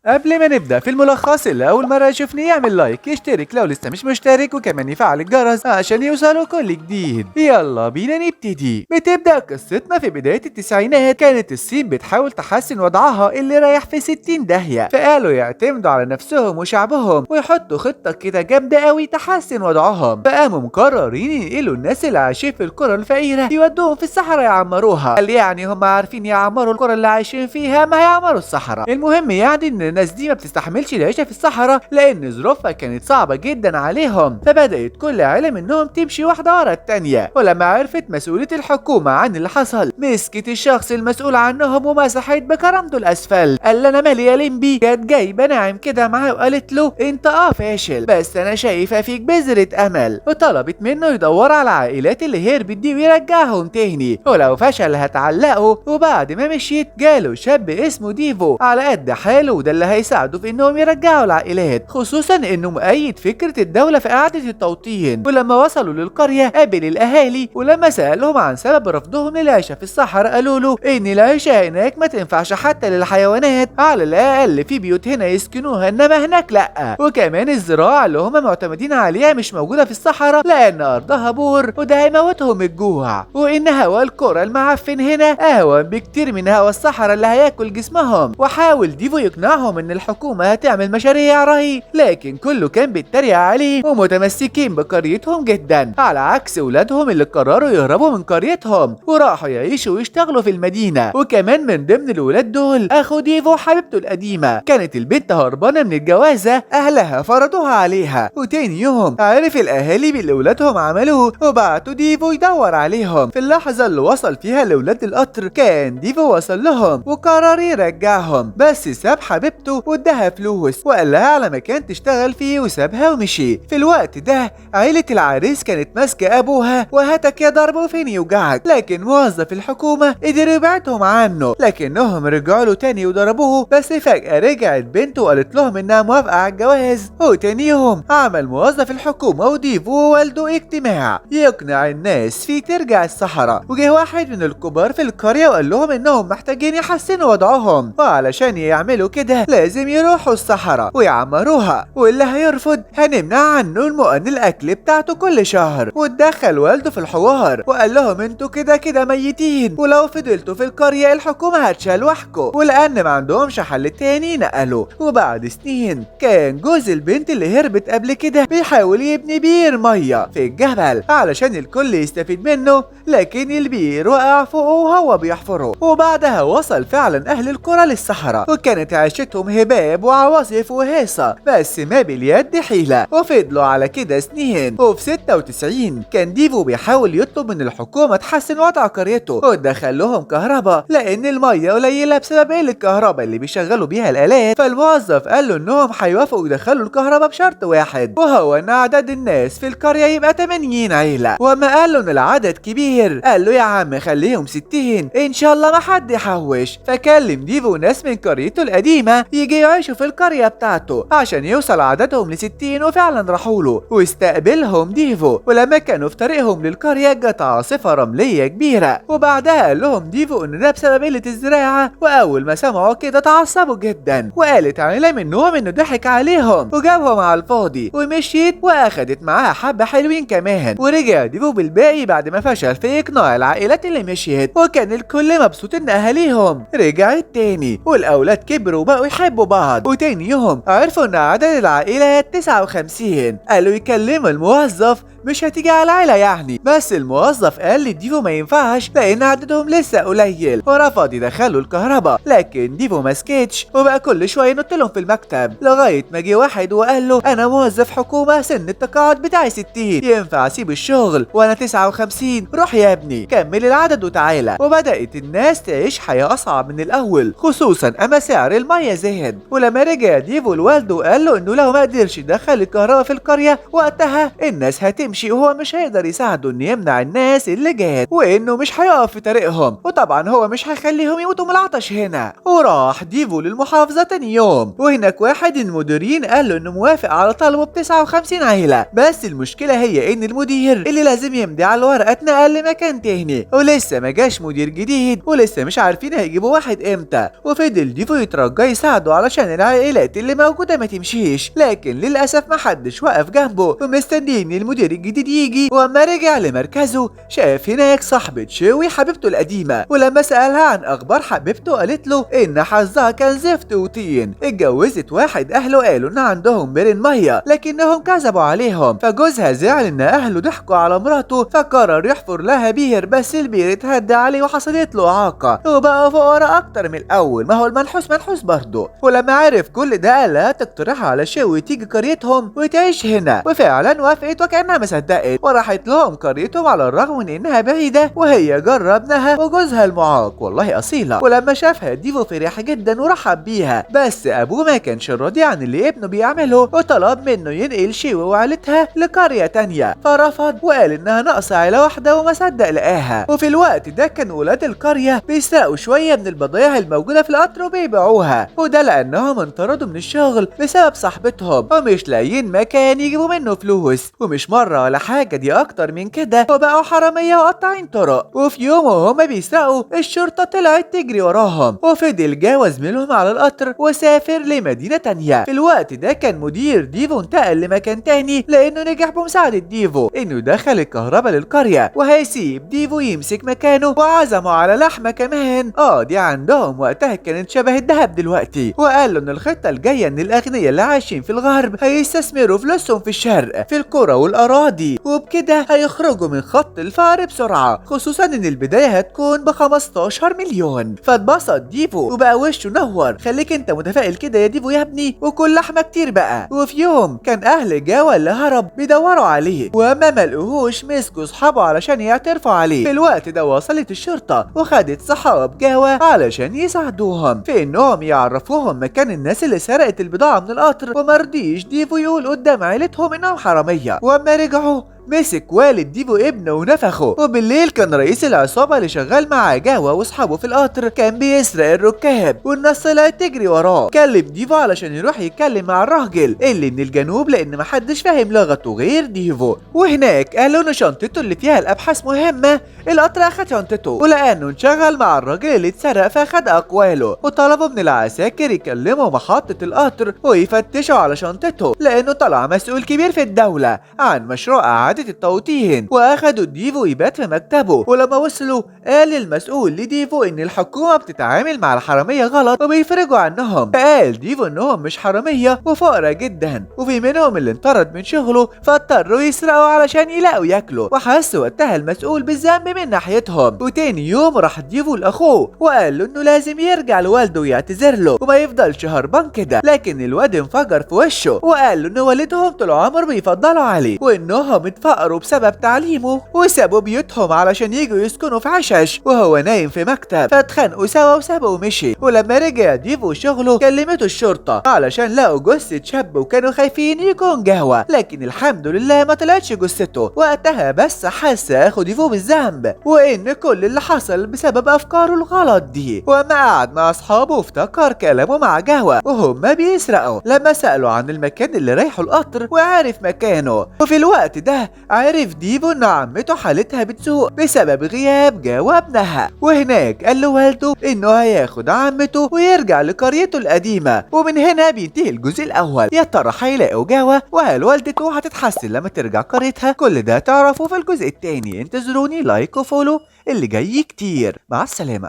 قبل ما نبدأ في الملخص، اللي أول مرة يشوفني يعمل like، يشترك لو لسه مش مشترك، وكمان يفعل الجرس عشان يوصله كل جديد. يلا بينا نبتدي. بتبدأ قصتنا في بداية التسعينات. كانت الصين بتحاول تحسن وضعها اللي رايح في 60 داهية، فقالوا يعتمدوا على نفسهم وشعبهم ويحطوا خطة كده جامدة قوي تحسن وضعهم. فقاموا مقررين ينقلوا الناس اللي عايشين في القرى الفقيرة يودوهم في الصحراء يعمروها. قال يعني هم عارفين يعمروا القرى اللي عايشين فيها، ما هيعمروا الصحراء. المهم يعني ان الناس دي ما بتستحملش العيشة في الصحراء لأن ظروفها كانت صعبة جدا عليهم، فبدأت كل عيلة منهم تمشي واحدة ورا التانية. ولما عرفت مسؤولية الحكومة عن اللي حصل، مسكت الشخص المسؤول عنهم ومسحت بكرامته الأسفل. قال أنا مالي يا لمبي. جت جايبة ناعم كده معاه وقالت له أنت فاشل، بس أنا شايفة فيك بذرة أمل، وطلبت منه يدور على العائلات اللي هربت دي ويرجعهم تاني، ولو فشل هتعلقه. وبعد ما مشيت جاله شاب اسمه ديفو على قد حاله، وده اللي هيساعده في انهم يرجعوا العائلات، خصوصا انه مؤيد فكرة الدولة في اعادة التوطين. ولما وصلوا للقرية قابل الاهالي، ولما سألهم عن سبب رفضهم للعيشة في الصحراء قالوا له ان العيشة هناك ما تنفعش حتى للحيوانات، على الاقل في بيوت هنا يسكنوها انما هناك لا، وكمان الزراعة اللي هم معتمدين عليها مش موجودة في الصحراء لان ارضها بور وده هيموتهم الجوع، وان هوا القرى المعفن هنا اهون بكتير من هوا الصحراء اللي هياكل جسمهم. وحاول ديفو يقنعهم ان الحكومة هتعمل مشاريع رهي، لكن كله كان بيتريق عليه ومتمسكين بقريتهم جدا، على عكس ولادهم اللي قرروا يهربوا من قريتهم وراحوا يعيشوا ويشتغلوا في المدينة. وكمان من ضمن الولاد دول اخو ديفو حبيبته القديمة، كانت البنت هربانة من الجوازة اهلها فرضوها عليها. وتاني يوم عرف الاهالي باللي ولادهم عملوه وبعتوا ديفو يدور عليهم. في اللحظة اللي وصل فيها لولاد القطر كان ديفو وصل لهم وقرر يرجعهم، بس ساب حبيبته واداها فلوس وقال لها على مكان تشتغل فيه وسابها ومشي. في الوقت ده عيلة العريس كانت ماسكة ابوها وهتك يا ضرب وفين يوجعك، لكن موظف الحكومة قدر يبعدهم عنه، لكنهم رجعوا له تاني وضربوه. بس فجأة رجعت بنته وقالت لهم انها موافقة على الجواز. وتاني يوم عمل موظف الحكومة وديفو ووالده اجتماع يقنع الناس فيه ترجع الصحراء. وجه واحد من الكبار في القرية وقال لهم انهم محتاجين يحسنوا وضعهم، وعلشان يعملوا كده لازم يروحوا الصحراء ويعمروها، واللي هيرفض هنمنع عنه المؤن الاكل بتاعته كل شهر. واتدخل والده في الحوار وقال لهم انتوا كده كده ميتين، ولو فضلتوا في القرية الحكومة هتشلوحكوا، ولان ما عندهمش حل تاني نقلوا. وبعد سنين كان جوز البنت اللي هربت قبل كده بيحاول يبني بير مية في الجبل علشان الكل يستفيد منه، لكن البير وقع فوقه وهو بيحفره. وبعدها وصل فعلا اهل القرى للصحراء، وكانت عيشتهم هباب وعواصف وهيصة، بس ما باليد حيلة، وفضلوا على كده سنين. وفي 96 كان ديفو بيحاول يطلب من الحكومة تحسن وضع قريته ودخل لهم كهرباء لان المية قليلة بسبب قلة الكهرباء اللي بيشغلوا بيها الآلات. فالموظف قال له انهم هيوافقوا يدخلوا الكهرباء بشرط واحد، وهو ان عدد الناس في القرية يبقى 80 عيلة. وما قال له ان العدد كبير قال له يا عم خليهم 60 ان شاء الله ما حد يحوش. فكلم ديفو ناس من قريته القديمة يجي يعيشوا في القرية بتاعته عشان يوصل عددهم ل60، وفعلا راحوا له واستقبلهم ديفو. ولما كانوا في طريقهم للقرية جت عاصفة رملية كبيرة، وبعدها قال لهم ديفو ان ده بسبب قلة الزراعة. واول ما سمعوا كده اتعصبوا جدا، وقالت عيلة منهم انه ضحك عليهم وجابهم على الفاضي، ومشيت واخدت معاها حبة حلوين كمان. ورجع ديفو بالباقي بعد ما فشل في اقناع العائلات اللي مشيت، وكان الكل مبسوط ان اهاليهم رجعت تاني والاولاد كبروا وبقوا يحبوا بعض. وتاني يوم عرفوا ان عدد العائلات 59، قالوا يكلموا الموظف مش هتيجي على العيلة يعني، بس الموظف قال لديفو ما ينفعش لان عددهم لسه قليل، ورفض يدخلوا الكهرباء. لكن ديفو ما سكتش وبقى كل شويه ينط لهم في المكتب، لغايه ما جه واحد وقال له انا موظف حكومه سن التقاعد بتاعي 60، ينفع اسيب الشغل وانا 59؟ روح يا ابني كمل العدد وتعالى. وبدات الناس تعيش حياه اصعب من الاول، خصوصا اما سعر الميه زاد. ولما رجع ديفو لوالده وقال له انه لو ما قدرش يدخل الكهرباء في القريه وقتها الناس هتمشي تمشي وهو مش هيقدر يساعده انه يمنع الناس اللي جات، وانه مش هيقف في طريقهم، وطبعا هو مش هيخليهم يموتوا من العطش هنا. وراح ديفو للمحافظة تاني يوم، وهناك واحد المديرين قال له انه موافق على طلبه ب 59 عيلة، بس المشكلة هي ان المدير اللي لازم يمضي على الورقة اتنقل لمكان تاني، ولسه ما جاش مدير جديد، ولسه مش عارفين هيجيبوا واحد امتى. وفضل ديفو يترجى يساعده علشان العائلات اللي موجودة ما تمشيش، لكن للأسف ما حدش وقف جنبه، ومستنيين المدير الجديد يجي. واما رجع لمركزه شاف هناك صاحبة شوي حبيبته القديمة، ولما سألها عن أخبار حبيبته قالت له إن حظها كان زفت وطين، اتجوزت واحد أهله قالوا إن عندهم بيرن مية لكنهم كذبوا عليهم، فجوزها زعل إن أهله ضحكوا على مراته فقرر يحفر لها بير، بس البير اتهدى عليه وحصلت له إعاقة وبقى فقراء أكتر من الأول، ما هو المنحوس منحوس برضه. ولما عرف كل ده قال لها تقترح على شوي تيجي قريتهم وتعيش هنا، وفعلا وافقت وكأنها ما صدقت، وراحت لهم قريتهم على الرغم من إنها بعيدة وهي جرى ابنها وجوزها المعاق، والله أصيلة. ولما شافها ديفو فرح جدا ورحب بيها، بس أبوه ما كانش راضي عن اللي ابنه بيعمله وطلب منه ينقل شوي وعيلتها لقرية تانية، فرفض وقال إنها ناقصة عيلة واحدة وما صدق لقاها. وفي الوقت ده كان ولاد القرية بيسرقوا شوية من البضايع الموجودة في القطر وبيبيعوها، وده لأنهم انطردوا من الشغل بسبب صاحبتهم ومش لاقيين مكان يجيبوا منه فلوس، ومش مرة ولا حاجة، دي أكتر من كده، وبقوا حرامية وقطاعين طرق. وفي يوم وهما بيسرقوا الشرطة طلعت تجري وراهم، وفضل جاوز زميلهم على القطر وسافر لمدينة تانية. في الوقت ده كان مدير ديفو انتقل لمكان تاني لأنه نجح بمساعدة ديفو إنه دخل الكهرباء للقرية، وهيسيب ديفو يمسك مكانه، وعزمه على لحمة كمان، دي عندهم وقتها كانت شبه الذهب دلوقتي. وقال له إن الخطة الجاية إن الأغنياء اللي عايشين في الغرب هيستثمروا فلوسهم في الشرق في القرى والأراضي، وبكده هيخرجوا من خط الفقر بسرعة، خصوصا إن البداية هتكون ب 15 مليون. فاتبسط ديفو وبقى وشه نور، خليك انت متفائل كده يا ديفو يا ابني، وكل لحمة كتير بقى. وفي يوم كان أهل جاوا اللي هرب بيدوروا عليه، وما ملقوهوش مسكوا اصحابه علشان يعترفوا عليه. في الوقت ده وصلت الشرطة وخدت صحاب جاوا علشان يساعدوهم في انهم يعرفوهم مكان الناس اللي سرقت البضاعة من القطر، ومرضيش ديفو يقول قدام عيلتهم انهم حرامية. واما رجعوا مسك والد ديفو ابنه ونفخه. وبالليل كان رئيس العصابة اللي شغال مع جاوا واصحابه في القطر كان بيسرق الركاب، والناس طلعت تجري وراه. كلم ديفو علشان يروح يتكلم مع الراجل اللي من الجنوب لان محدش فاهم لغته غير ديفو. وهناك قالوا ان شنطته اللي فيها الابحاث مهمة، القطر اخد شنطته، ولانه انشغل مع الراجل اللي اتسرق فاخد اقواله، وطلبوا من العساكر يكلموا محطة القطر ويفتشوا على شنطته لانه طلع مسؤول كبير في الدولة عن مشروع إعادة التوطين. واخدوا ديفو يبات في مكتبه، ولما وصلوا قال المسؤول لديفو ان الحكومة بتتعامل مع الحرامية غلط وبيفرجوا عنهم. فقال ديفو انهم مش حرامية وفقراء جدا، وفي منهم اللي انطرد من شغله فاضطروا يسرقوا علشان يلاقوا ياكلوا، وحس وقتها المسؤول بالذنب من ناحيتهم. وتاني يوم راح ديفو لاخوه وقال له انه لازم يرجع لوالده ويعتذر له وما يفضلش هربان كده، لكن الواد انفجر في وشه وقال له ان والدهم طول عمره بيفضلوا عليه وانهم اتفقروا بسبب تعليمه وسابوا بيوتهم علشان يجوا يسكنوا في عشش وهو نايم في مكتب، فاتخانقوا سوا وسابوا ومشي. ولما رجع ديفو شغله كلمته الشرطة علشان لقوا جثة شاب وكانوا خايفين يكون جهوة، لكن الحمد لله ما طلعتش جثته وقتها. بس حس اخو ديفو بالذنب وان كل اللي حصل بسبب افكاره الغلط دي. وما قعد مع اصحابه وافتكر كلامه مع جهوة وهما بيسرقوا لما سألوا عن المكان اللي رايحه القطر وعرف مكانه. وفي الوقت ده عرف ديفو ان عمته حالتها بتسوء بسبب غياب جاوا ابنها، وهناك قال له والده انه هياخد عمته ويرجع لقريته القديمة. ومن هنا بينتهي الجزء الاول. يا ترى هيلاقوا جاوا؟ وهل والدته هتتحسن لما ترجع قريتها؟ كل ده تعرفوه في الجزء الثاني. انتظروني، like و follow، اللي جاي كتير. مع السلامة.